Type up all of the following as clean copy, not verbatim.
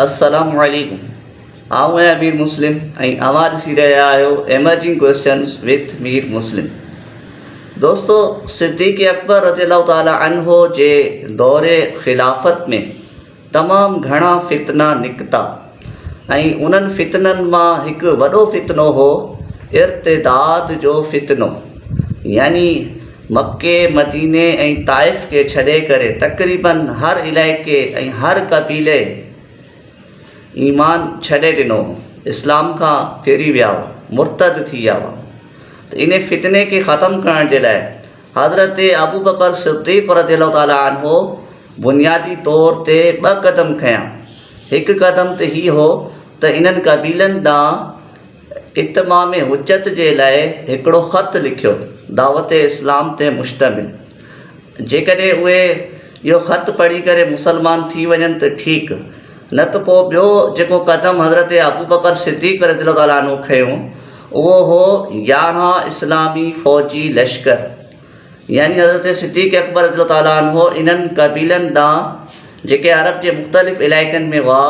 السلام عليڪم آئون آهيان مير مسلم ۽ اوهان ڏسي رهيا آهيو ايمرجنگ ڪويسچنز وٿ مير مسلم. دوستو صديق اڪبر رضي الله تعالٰي عنه جي دور خلافت ۾ تمام گهڻا فتنا نڪتا ۽ انهن فتنن مان هڪ وڏو فتنو هو ارتداد جو فتنو يعني مڪي، مديني ۽ طائف کي ڇڏي ڪري تقريباً هر علائقي ۽ هر قبيلي ايمان ڇڏي ڏنو هو، اسلام کان ڦري ويا هئا، مرتد ٿي ويا هئا ته انهي فتني کي ختم ڪرڻ جي لاء حضرت ابوبڪر صديق رضي الله تعالٰي عنه بنيادي طور تي ٻه قدم کنيا. هڪ قدم ته هي هو ته انهن قبيلن ڏانهن اتمام حجت جي لاء هڪڙو خط لکيو، دعوت اسلام تي مشتمل. جيڪڏهن اهي اهو خط پڙهي ڪري مسلمان ٿي وڃن ته ٺيڪ، نه ته پوء ٻيو جيڪو قدم حضرت ابوبڪر صديق رضي الله تعالٰي عنه کنيو، اهو هو 11 اسلامي فوجي لشڪر. يعني حضرت صديق اڪبر رضي الله تعالٰي عنه انهن قبيلن ڏانهن جيڪي عرب جي مختلف علائقن ۾ هئا،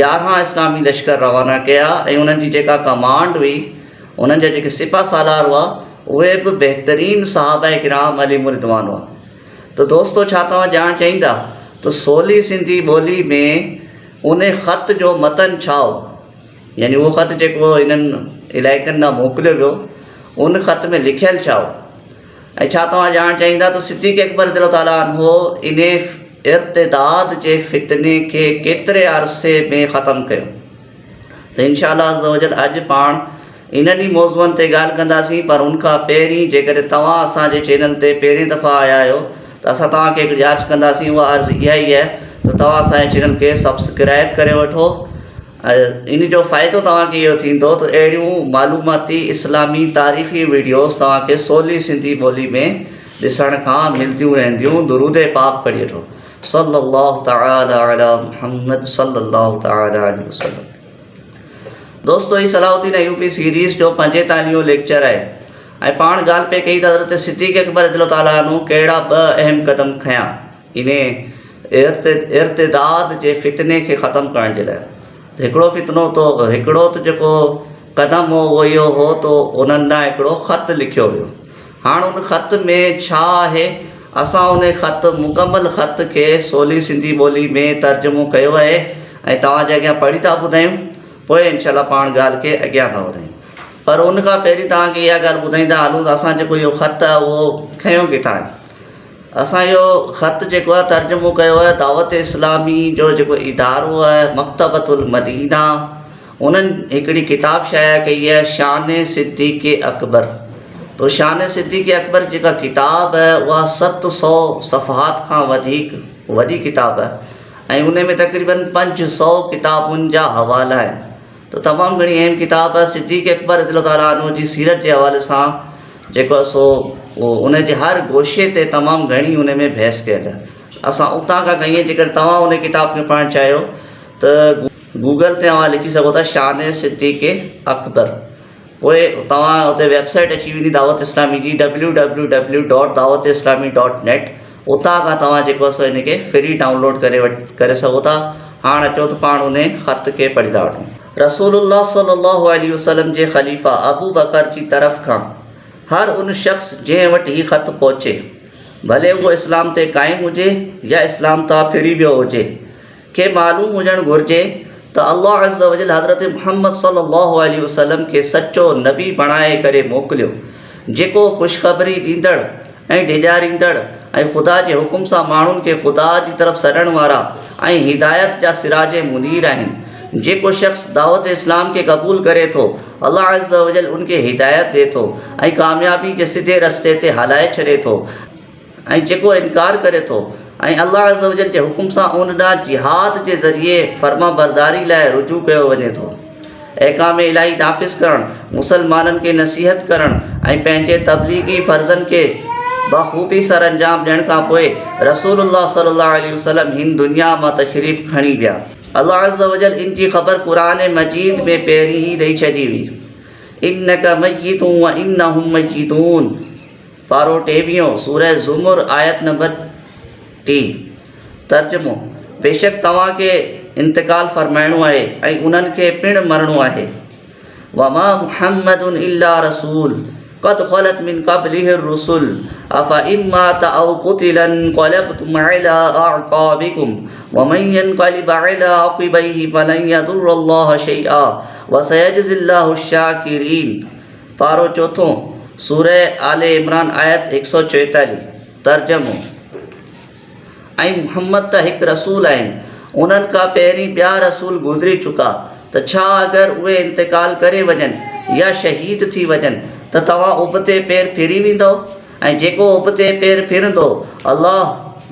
11 اسلامي لشڪر روانا ڪيا ۽ انهن جي جيڪا ڪمانڊ هئي، انهن جا جيڪي سپهه سالار هئا، اهي به بهترين صحابه ڪرام عليهم الرضوان هئا. ته دوستو ڇا توهان ڄاڻڻ چاهيندا ته سولي سنڌي ٻولي ۾ ان خط جو متن ڇا هو؟ يعني اهو خط جيڪو انهن علائقن ڏانهن موڪليو ويو، ان خط ۾ لکيل ڇا هو؟ ۽ ڇا توهان ڄاڻڻ چاهيندا ته صديق اڪبر رضي الله تعالٰي عنه انهي ارتداد جي فتني کي ڪيتري عرصي ۾ ختم ڪيو؟ ته انشاء الله عزوجل اڄ پاڻ انهن ئي موضوعن تي ڳالهه ڪنداسين پر ان کان پهرين جيڪڏهن توهان اسان جي چينل تي پهرين دفعا آيا آهيو ته اسان توهان کي هڪڙي عرض ڪنداسين اها عرض اها ئي آهي ته توهان اسان جي چينل کي سبسڪرائب ڪري وٺو ان جو فائدو توهان کي اهو ٿيندو ته اهڙيون معلوماتي اسلامي تاريخي وڊيوز توهان کي سولي سنڌي ٻولي ۾ ڏسڻ کان ملديون رهنديون درود پاڪ پڙهي وٺو صلي الله تعالي علي محمد صلي الله تعالي عليه وسلم. دوستو هي صلاح الدين ايوبي سيريز جو پنجيتاليهون ليڪچر آهي ۽ پاڻ ڳالهه پئي ڪئي ته حضرت صديق اڪبر رضي الله تعالي عنه ڪهڙا ٻه اهم قدم کنيا انهي ارتداد جي فتني کي ختم ڪرڻ جي لاء هڪڙو فتنو ته هڪڙو ته جيڪو قدم هو اهو اهو هو ته انهن ڏانهن هڪڙو خط لکيو ويو هاڻ ان خط ۾ ڇا آهي اسان ان خط مڪمل خط کي سولي سنڌي ٻولي ۾ ترجمو ڪيو آهي ۽ توهان جي اڳيان پڙهي ٿا ٻڌايون پوء انشاء الله پاڻ ڳالهه کي اڳيان ٿا وڌايون پر ان کان پهرين توهان کي اها ڳالهه ٻڌائيندا هلون ته اسان جيڪو اهو خط آهي اهو کنيو ڪٿان آهي اسان اهو خط جيڪو آهي ترجمو ڪيو آهي دعوت اسلامي جو جيڪو ادارو آهي مڪتبة المدينه انهن هڪڙي ڪتاب شايع ڪئي آهي شان صديق اڪبر تو شان صديق اڪبر جيڪا ڪتاب آهي اها 700 صفحات کان وڌيڪ وڏي ڪتاب آهي ۽ ان ۾ تقريبن 500 ڪتابن جا حوالا آهن ته تمام گهڻي اهم ڪتاب آهي صديق اڪبر رضي الله تعالٰي عنه جي سيرت جي حوالي سان جيڪو آهي سو ان جي هر گوشي تي تمام گهڻي ان ۾ بحث ڪيل آهي اسان اتان کان کنئي جيڪڏهن توهان ان ڪتاب کي پڙهڻ چاهيو ته گوگل تي اوهان لکي سگهو ٿا شان صديق اڪبر پوء توهان اتي ويب سائيٽ اچي ويندي دعوت اسلامي جي W W W dot Dawat Islami dot net اتان کان توهان جيڪو آهي سو ان کي فري ڊائونلوڊ ڪري وٺ ڪري سگهو ٿا هاڻ اچو ته پاڻ ان خط کي پڙهي ٿا وٺون. رسول الله صلي الله عليه وسلم جي خليفه ابوبڪر جي طرف کان هر ان شخص جنهن وٽ هي خط پهچي ڀلي اهو اسلام تي قائم هجي يا اسلام تان ڦري ويو هجي کي معلوم هجڻ گهرجي ته الله عزّوجلّ حضرت محمد صلّي الله عليه وسلّم کي سچو نبي بڻائي ڪري موڪليو، جيڪو خوشخبري ڏيندڙ ۽ ڊيڄاريندڙ ۽ خدا جي حڪم سان ماڻهن کي خدا جي طرف سڏڻ وارا ۽ هدايت جا سراج منير آهن. جيڪو شخص دعوت اسلام کي قبول ڪري ٿو، الله عزّوجلّ ان کي هدايت ڏئي ٿو ۽ ڪاميابي جي سڌي رستي تي هلائي ڇڏي ٿو. ۽ جيڪو انڪار ڪري ٿو ۽ الله عزّوجلّ جي حڪم سان ان ڏانهن جهاد جي ذريعي فرمانبرداري لاء رجوع ڪيو وڃي ٿو. احڪام الاهي نافذ ڪرڻ، مسلمانن کي نصيحت ڪرڻ ۽ پنهنجي تبليغي فرضن کي بخوبي سرانجام ڏيڻ کان پوء رسول الله صلي الله عليه وسلم هن دنيا مان تشريف کڻي ويا. الله عزّوجلّ ان جي خبر قرآن مجيد ۾ پهرين ئي ڏئي ڇڏي هئي، انک ميت وانهم ميتون. پارو ٽيويهون، سوره زمر، آيت نمبر ٽي. ترجمو، بيشڪ توهان کي انتقال فرمائڻو آهي ۽ انهن کي پڻ مرڻو آهي. وما محمد الا رسول قد خلت من قبله الرسل افان مات او قتل انقلبتم على اعقابكم ومن ينقلب على عقبيه فلن يضر الله شيئا وسيجزي الله الشاڪرين پارو چوٿون سوره آل عمران آيت 144 ترجمو ۽ محمد ته هڪ رسول آهن، انهن کان پهرين ٻيا رسول گذري چڪا ته ڇا اگر اهي انتقال ڪري وڃن يا شهيد ٿي وڃن ته توهان ابتي پير ڦري ويندؤ؟ ۽ جيڪو ابتي پير ڦرندو الله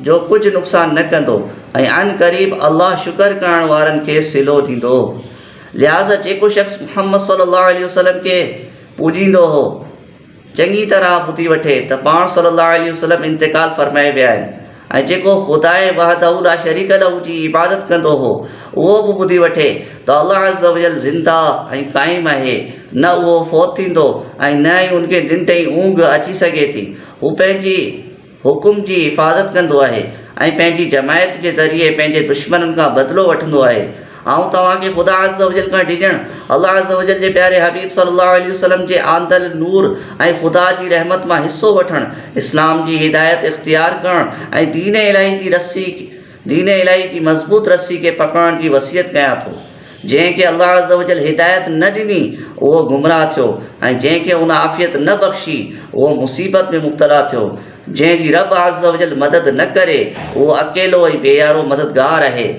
جو ڪجهه نقصان نه ڪندو ۽ عنقريب الله شڪر ڪرڻ وارن کي صلو ڏيندو. لهٰذا جيڪو شخص محمد صلي الله عليه وسلم کي پوڄيندو هو، چڱي طرح ٻڌي وٺي ته پاڻ صلّي اللّٰه عليه وسلّم انتقال فرمائي ويا آهن ۽ جيڪو خداء وحده لا شريڪ له جي عبادت ڪندو هو اهو به ٻڌي وٺي ته الله عزّوجلّ زنده ۽ قائم آهي نه اهو فوت ٿيندو ۽ نه ئي ان کي ننڊ ۽ اونگهه اچي سگهي ٿي هو پنهنجي حڪم جي حفاظت ڪندو آهي ۽ پنهنجي جماعت جي ذريعي پنهنجي دشمنن کان بدلو وٺندو آهي. آئون توهان کي خدا عزّوجلّ کان ڊڄڻ، الله عزّوجلّ جي پياري حبيب صلّي الله عليه وسلّم جي آندل نور ۽ خدا جي رحمت مان حصو وٺڻ، اسلام جي هدايت اختيار ڪرڻ ۽ دين الاهي جي رسي دين الاهي جي مضبوط رسي کي پڪڙڻ جي وصيت ڪيان ٿو. جنهن کي الله عزّوجلّ هدايت نه ڏني اهو گمراهه ٿيو ۽ جنهن کي ان عافيت نه بخشي اهو مصيبت ۾ مبتلا ٿيو. جنهن جي رب عزّوجلّ مدد نه ڪري اهو اڪيلو ۽ بي يارو مددگار آهي.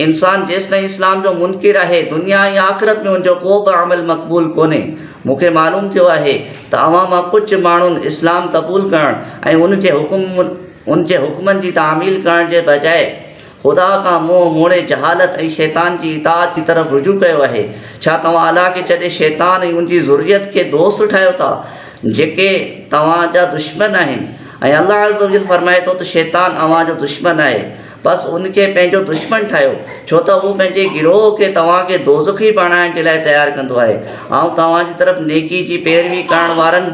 انسان جيستائين اسلام جو منڪر آهي دنيا ۽ آخرت ۾ ان جو ڪو به عمل مقبول ڪونهي. مون کي معلوم ٿيو آهي ته اوهان مان ڪجهه ماڻهن اسلام قبول ڪرڻ ۽ ان جي حڪم ان جي حڪمن جي تعميل ڪرڻ جي بجاء خدا کان منهن موڙي جهالت ۽ شيطان جي اطاعت جي طرف رجوع ڪيو آهي. ڇا توهان الله کي ڇڏي شيطان ۽ ان جي ذريت کي دوست ٺاهيو ٿا، جيڪي توهان جا دشمن آهن؟ ۽ الله عزّوجلّ فرمائي ٿو ته شيطان اوهان جو دشمن آهي، بس ان کي پنهنجو دشمن ٺاهيو، ڇو ته هو پنهنجي گروهه کي توهان کي دوزخي بڻائڻ جي لاء تيار ڪندو آهي. آئون توهان جي طرف نيڪي جي پيروي ڪرڻ وارن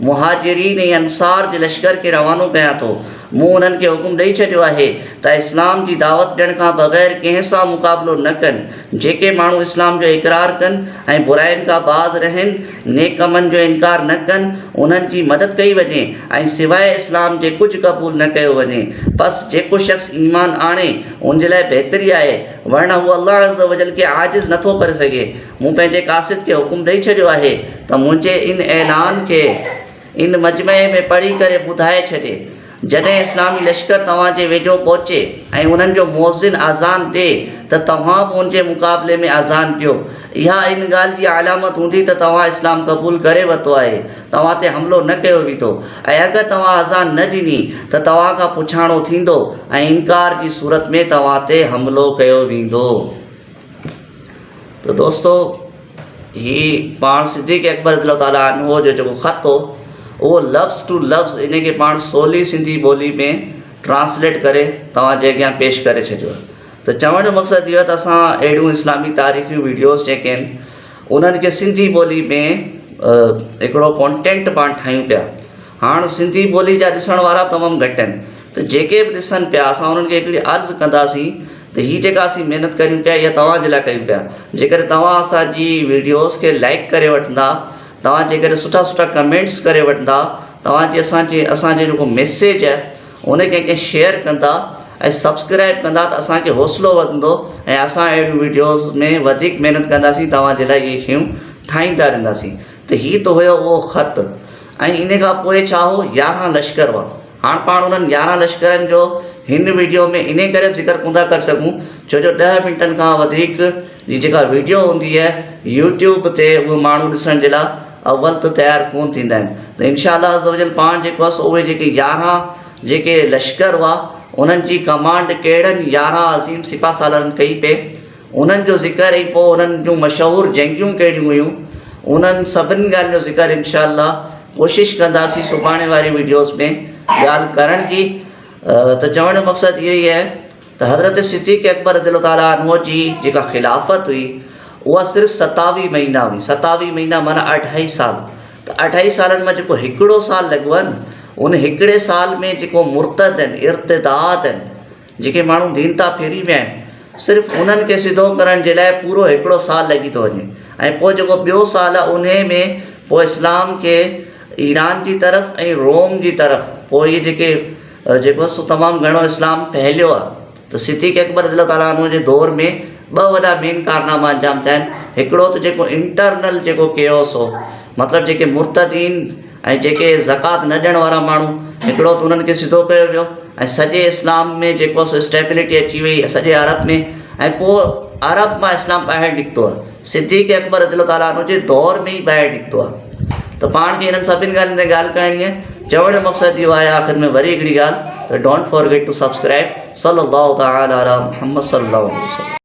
مهاجرين ۽ انصار جي لشڪر کي روانو ڪيان ٿو. مون انهن کي حڪم ڏئي ڇڏيو آهي ته اسلام جي دعوت ڏيڻ کان بغير ڪنهن سان مقابلو نه ڪن. جيڪي ماڻهو اسلام جو اقرار ڪن ۽ براين کان باز رهن، نيڪ ڪمن جو انڪار نه ڪن، انهن جي مدد ڪئي وڃي ۽ سواء اسلام جي ڪجهه قبول نه ڪيو وڃي. پس جيڪو شخص ايمان آڻي، ان جي لاء بهتري آهي، ورنه هو الله عزّوجلّ کي عاجز نٿو ڪري سگهي. مون پنهنجي قاصد کي حڪم ڏئي ڇڏيو آهي ته منهنجي ان اعلان کي ان مجمعي ۾ پڙهي ڪري ٻڌائي ڇڏي. جڏهن اسلامي لشڪر توهان جي ويجهو پهچي ۽ انهن جو مؤذن اذان ڏئي ته توهان به ان جي مقابلي ۾ اذان ڏيو. اها ان ڳالهه جي علامت هوندي ته توهان اسلام قبول ڪري ورتو آهي، توهان تي حملو نه ڪيو ويندو ۽ اگر توهان اذان نه ڏني ته توهان کان پڇاڻو ٿيندو ۽ انڪار جي صورت ۾ توهان تي حملو ڪيو ويندو. ته دوستو هي پاڻ صديق اڪبر رضي الله تعالٰي عنه جو جيڪو خط هو اهو لفظ ٽو لفظ ان کي پاڻ سولي سنڌي ٻولي ۾ ٽرانسليٽ ڪري توهان جي اڳيان پيش ڪري ڇڏيو آهي ته چوڻ جو مقصد اهو آهي ته اسان اهڙيون اسلامي تاريخي ويڊيوز جيڪي آهن انهن کي سنڌي ٻولي ۾ هڪڙو ڪانٽينٽ پاڻ ٺاهيون پيا هاڻ سنڌي ٻولي جا ڏسڻ وارا تمام گهٽ آهن ته جيڪي به ڏسن پيا اسان انهن کي هڪڙي عرض ڪنداسين ته هي جيڪا اسين محنت ڪريون پيا اها توهان جي لاء ڪيون پيا جيڪڏهن توهان اسان جي ويڊيوز کي لائڪ ڪري وٺندا توهان جيڪڏهن سٺا سٺا ڪمينٽس ڪري وٺندا توهان جي اسان جي اسان جي جيڪو ميسيج آهي ان کي ڪنهن شيئر ڪندا ۽ سبسڪرائب ڪندا ته اسان کي حوصلو وڌندو ۽ اسان اهڙيون ويڊيوز ۾ وڌيڪ محنت ڪنداسين توهان جي لاء اهي شيون ٺاهيندا رهنداسين ته هي ته هيو اهو خط ۽ ان کان پوء ڇا هو يارهن لشڪر هئا هاڻ پاڻ انهن يارهن لشڪرن جو هن ويڊيو ۾ انهي ڪري به ذڪر ڪونه ٿا ڪري سگهون ڇو جو ڏهه منٽن کان وڌيڪ جي جيڪا ويڊيو هوندي آهي يوٽيوب تي اهي ماڻهو ڏسڻ جي لاء اول ته تيار ڪونه ٿيندا آهن ته انشاء الله عزوجل پاڻ جيڪو آهي سو اهي جيڪي يارهن جيڪي لشڪر هئا انهن جي ڪمانڊ ڪهڙن يارهن عظيم سپاهه سالارن ڪئي پئي انهن جو ذڪر ۽ پوء انهن جون مشهور جنگيون ڪهڙيون هيون انهن سڀني ڳالهين جو ذڪر انشاء الله ڪوشش ڪنداسين سڀاڻي واري ويڊيوز ۾ ڳالهه ڪرڻ جي ته چوڻ جو مقصد اهو ئي آهي ته حضرت صديق اڪبر رضي الله تعالٰي عنه جي جيڪا خلافت هئي اها صرف ستاويهه مهينا هئي ستاويهه مهينا معنيٰ اڍائي سال ته اڍائي سالن مان جيڪو هڪڙو سال لڳو آهي نه ان هڪڙي سال ۾ جيڪو مرتد آهن ارتداد آهن جيڪي ماڻهو دين تان ڦري ويا آهن صرف انهن کي سڌو ڪرڻ جي لاء پورو هڪڙو سال لڳي ٿو وڃي ۽ پوء جيڪو ٻيو سال آهي انهي ۾ پوء اسلام کي ايران جي طرف ۽ روم جي طرف پوء اهي جيڪي جيڪو سو تمام گهڻو اسلام ڦهليو آهي ته صديق اڪبر رضي الله تعالٰي عنه جي دور ۾ ٻه وڏا مين ڪارناما انجام ٿيا آهن هڪڙو ته جيڪو انٽرنل جيڪو ڪيوس هو مطلب جيڪي مرتدين ۽ جيڪي زڪوات نه ڏيڻ وارا ماڻهو هڪڙو ته انهن کي سڌو ڪيو ويو ۽ سڄي اسلام ۾ جيڪو سو اسٽيبلٽي اچي وئي سڄي عرب ۾ ۽ پوء عرب مان اسلام ٻاهر نڪتو آهي صديق اڪبر رضي الله تعالٰي عنه جي دور ۾ ئي ٻاهر نڪتو آهي ته پاڻ کي انهن سڀني ڳالهين تي ڳالهه ڪرڻي آهي چوڻ جو مقصد اهو آهي آخر ۾ وري هڪڙي ڳالهه ته don't forget two subscribe صلي الله تعالٰي علي محمد صلي الله عليه وسلم.